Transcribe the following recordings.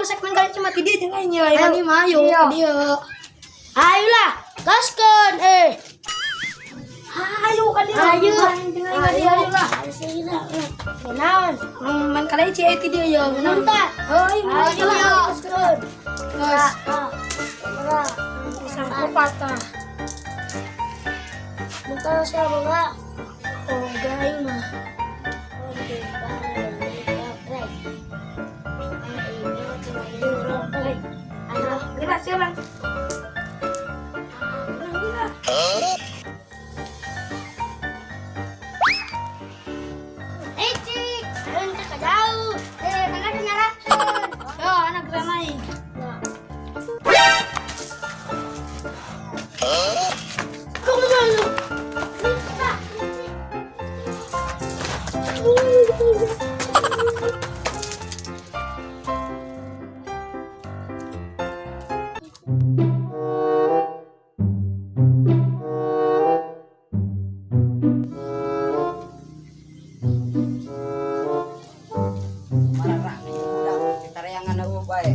Ayo sak main kaleci mah ti dieu jeung aing ya. Ayo mah ayo Iya. ka dieu. Ayolah, gaskeun eh. Ayo ka dieu. Ayo. Jeung aing ka dieu ayo lah. Kenaon? Main kaleci aya ti dieu ya. Naon tah? Oh, ayo Ayo lah. gaskeun. Geus. Ora. Pisang patah. Bentar siapa enggak? Oh, aing mah. Gerak sekarang. Gerak. Ecik, ayo ke jauh. Eh, mana nyarakeun? Yo, anak gerak main. Kamu dulu. Marah budak tareangan eueuh bae.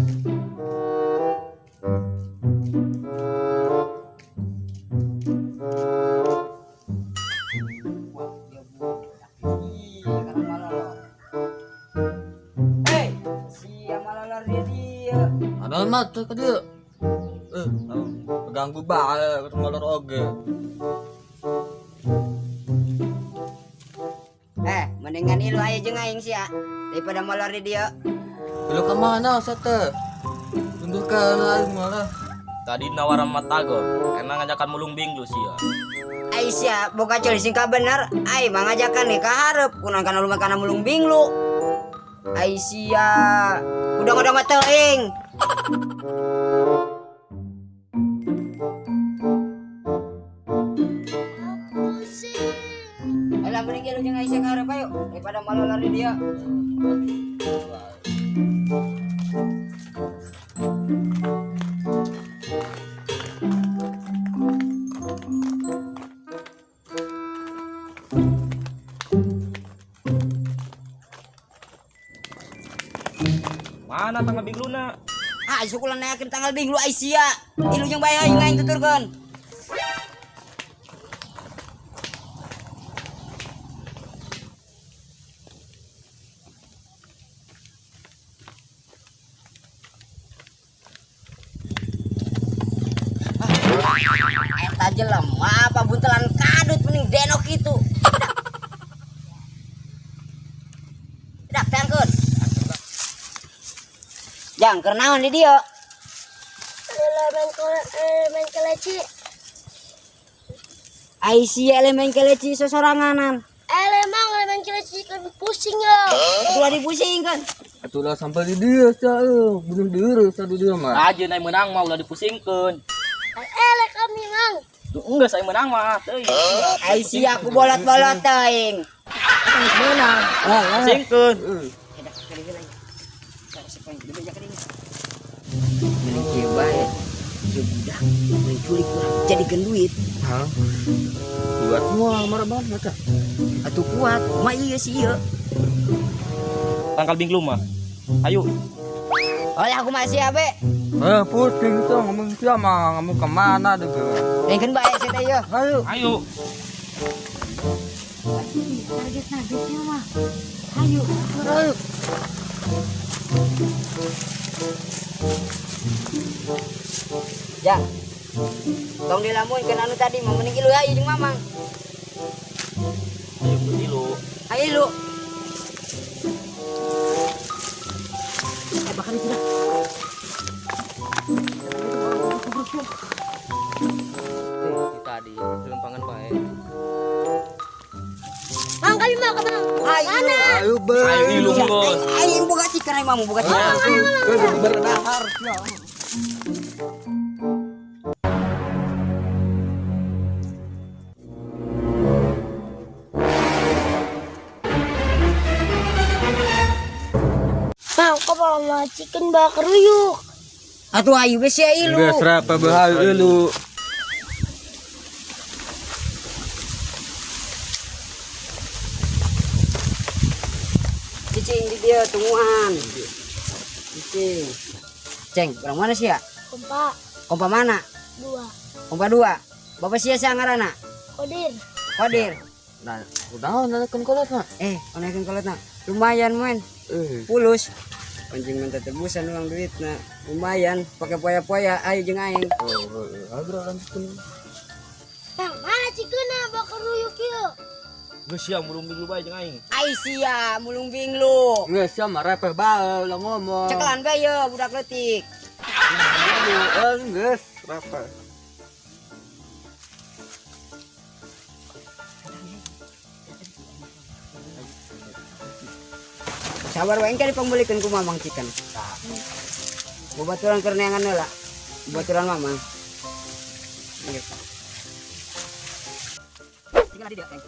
Wah, dia budak. Ih, kana malolor. Hei, sia malolor dia dia. Ada mah tuh ke dia. Eh, ganggu bae ketemu molor oge. Eh, mendingan ilu aya jeung aing sia daripada molor di dia. Lu ke mana sate? Tundukkan aing malah. Tadi nawaran matagor, emang ngajakan mulung binglu sih ya. Ai sia boga ceuli singka bener, ai mah ngajakan nih ka hareup kunaon kana lu kana mulung binglu. Ai sia udah-udah mah teuing. Alah mending lu jeung Aisyah ka hareup ayo daripada molor di dia. Mana tanggal bingluna? Ah, syukuran nayakeun tanggal binglu ai sia. Ilu jeung bae aing aing tuturkeun. Eta jelema apa buntelan kadut mending denok itu. Dak tangkeun. Jang, keur naon di dieu? Main keleci. Ai sia le main keleci sosoranganan. Emang main keleci kan pusing ya. Ulah dipusingkeun. Atulah sampai di dia sia bunuh diri sia di dia mah. Aja naik menang mah ulah dipusingkeun. Ele kami mang. Duh, enggak saya menang mah, teuing. Ai sia ku bolot-bolot teuing. Menang. Pusingkeun. Mending kieu bae. Ieu budak menculik urang jadikeun duit. Hah? Kuat semua marah banget macam. Atuh kuat, mah ieu sih ieu. Tangkal binglu mah. Ayo. Oleh aku masih abe. Eh, pusing tuh ngomong siapa ngomong kemana deh. Lengkeun bae sia teh ieu. Ayo. Ayo. Target targetnya mah. Ayo. Ayo. Jang. Tong dilamunkeun anu tadi mah mending ilu ayo jeung mamang. Ayo beli lu. Ayo ilu. Eh bakar itu dah. Tadi lempangan bae. Mang kami mau ke mang. Ayo. Mana? Ayo be. Ayo ilu geus. Ayo boga cikar aing mamu boga cikar. Berdahar sia. Mang, kok mau macikan bakar yuk. Atuh ayo we sia ilu. Geus rapa bae ilu. Cicing di dia tungguan. Cicing. Ceng, orang mana sia? Kompa Kompa mana? 2. Kompa 2. Bapak sia sia ngaranna? Kodir. Kodir. Nah, udah nanakeun kolotna. Eh, onekeun kolotna. Lumayan, men. Eh, Pulus. Anjing minta tebusan uang duitna. Lumayan, pakai poya-poya ayo jeung aing. oh, ayo bro lanjutkeun. Mang, mana chickenna bakar ruyuk ieu? Geus sia mulung binglu bae jeung aing. Ai sia mulung binglu. Geus sia mah repeh bae ulah ngomong. Cekelan bae ye budak leutik. Eh, geus repeh. Sabar wae engke dipangbeulikeun ku Mamang chicken. Babaturan keur neangan heula. Babaturan Mamang. Ieu. Tinggal di dia, Teng.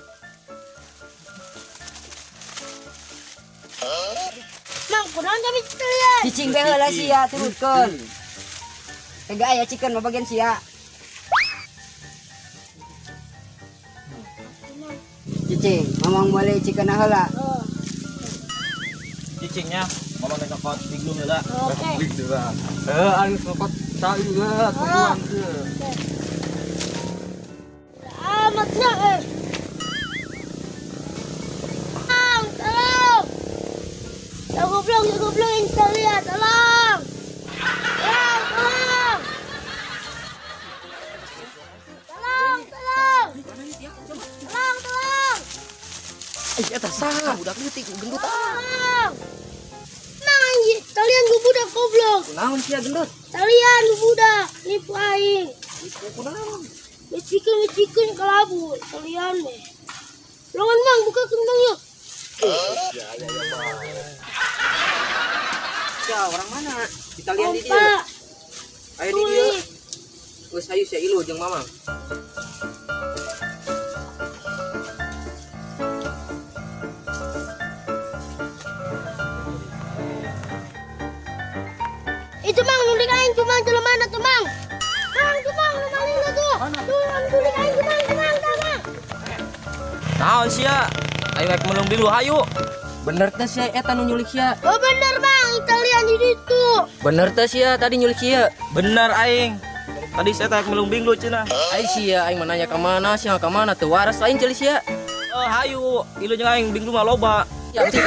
Mang, kunaon kami talian? Cicing bae heula sia turutkeun. Tega aya chicken mah bagian sia. Cicing, Mamang meuli chicken heula. Oh, Cicingnya, mama teh cokot binglu heula. oke. Eh, anu cokot sayu lah, tuang teu. Amatnya eh. Mang, tolong. Ya goblok yang talian, tolong. Tolong, tolong. Tolong, tolong. Tolong, tolong. Eh, eta saha budak leutik gendut. Tolong. Mang, anjir, talian gue budak goblok. Kunaon sia gendut? Talian gue budak, nipu aing. Kunaon? Ngecikin kelabu, talian deh. Longan mang, buka kentang yuk. Ya, orang mana? Kita lihat di dia. Kompa, Ayo di dia. tuli. Geus hayu sia ilu jeung mamang. Itu mang, nulik aing tuh mang, jelema mana tuh mang? Mang, tuh mang, nu maling tuh. Tuh, nulik aing tuh mang, tuh mang, tuh mang. Naon sia? Ayo rek mulung binglu hayu. Bener teh sia eta nu nyulik sia. Oh bener mang, Italian di situ. Bener teh sia tadi nyulik sia. Bener aing. Tadi saya tak mulung binglu cenah. Ai sia aing mah nanya ka mana sia ka mana teu waras lain ceuli sia. Eh hayu, ilu jeung aing binglu mah loba. Ya sih.